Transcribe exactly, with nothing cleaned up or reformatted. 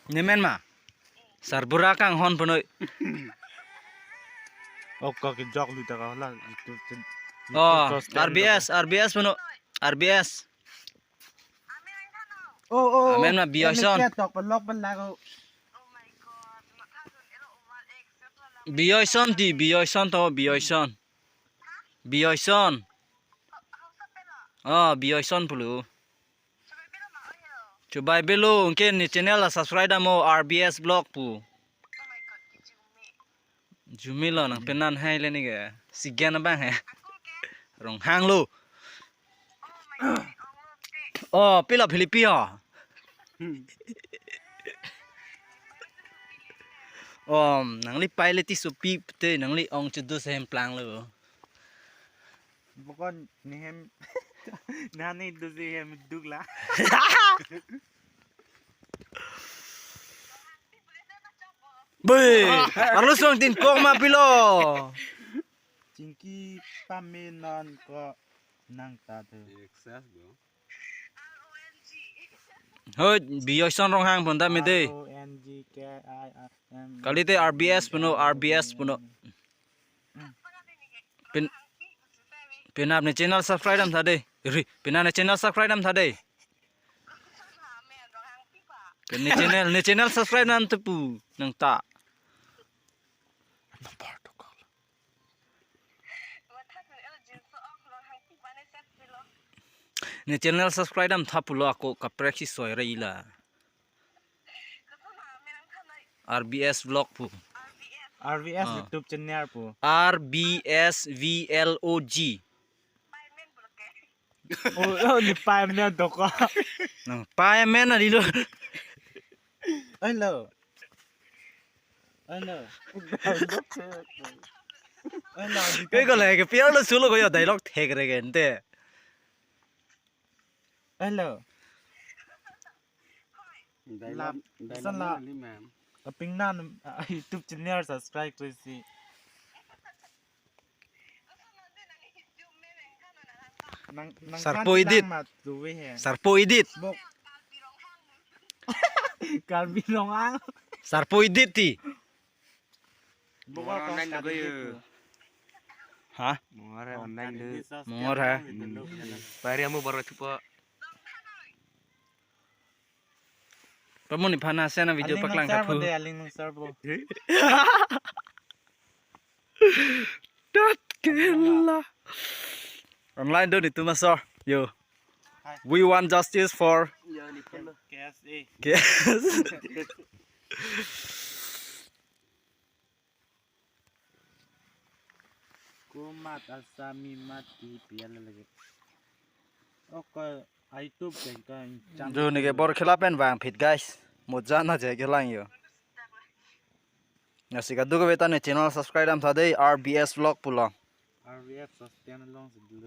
Nemen ma? Sarbura kanghon punoi. Oh, kaki jok lu ta ka la. Itu, itu, itu Oh, sos R B S, R B S puno. R B S. Oh, oh. Amen ma, Bioison. Tok pelok pelak. Bioison di, Bioison to, Bioison. Bioison. Oh, Bioison pulo. Chubai belo, anke ne channel la subscribe dam o, R B S Vlog pu. Jumi lo nang penan hai le ni ke. Sigan abang he. Ronghang lo. Oh, pila Philippi ho. Om, nangli pai le ti supi te nangli ong chudu se hem plang lo. Bokon nehem nani dusi hem dukla. Be, arlo song tin kok ma pilo. Chingki pamenon ko nang ta tu. Excess bro. Hoi, Bioison Ronghang pon ta mete. R O N G K I M. Kalite R B S puno, R B S puno. Pin, pinap ne channel subscribe dam tha de. Ri, pinap ne channel subscribe dam tha de. Pin ne channel, ne channel subscribe dam tepu nang ta. Ne channel subscribe dam tha pulo ako kaprek si soi ra ila. R B S Vlog pu. R B S Ah. YouTube channel pu. R B S V L O G. Oh, oh, ni payment doko. Nang payment na dilo. Hello. Hello. Hello. Koi ko le ke piar lo sulo ko yo dialogue thek re gente. Hello. Dialogue, Lap, dialogue bisan la. Ni ma'am. Kapingnan, ah, YouTube channel subscribe to si. Nang, nang Sarpo kan edit. Lang ma tuwe he. Sarpo edit. Bok. Karbi Ronghang. Sarpo edit ti. Bok. Mongor kong online kari ko yo. Ha? Mongor online do. Mongor ha? Hmm. Pari amu baru chupa. Kamu ni phana sena video Aling paklang nang share kapu. Bo de, aling nang share bo. Dat kela. Online do ni tu masor. Yo. Hi. We want justice for Yo, ni pun. K S A. K S. Komat asami mati piala lagi. Oke, YouTube ke ka channel. Jo ni ke bor khela pen vang phit guys. Moja na je ke lang yo. Nasi kadu ke beta ne channel subscribe dam tha de R B S Vlog pulo. R B S sustain long si dulu.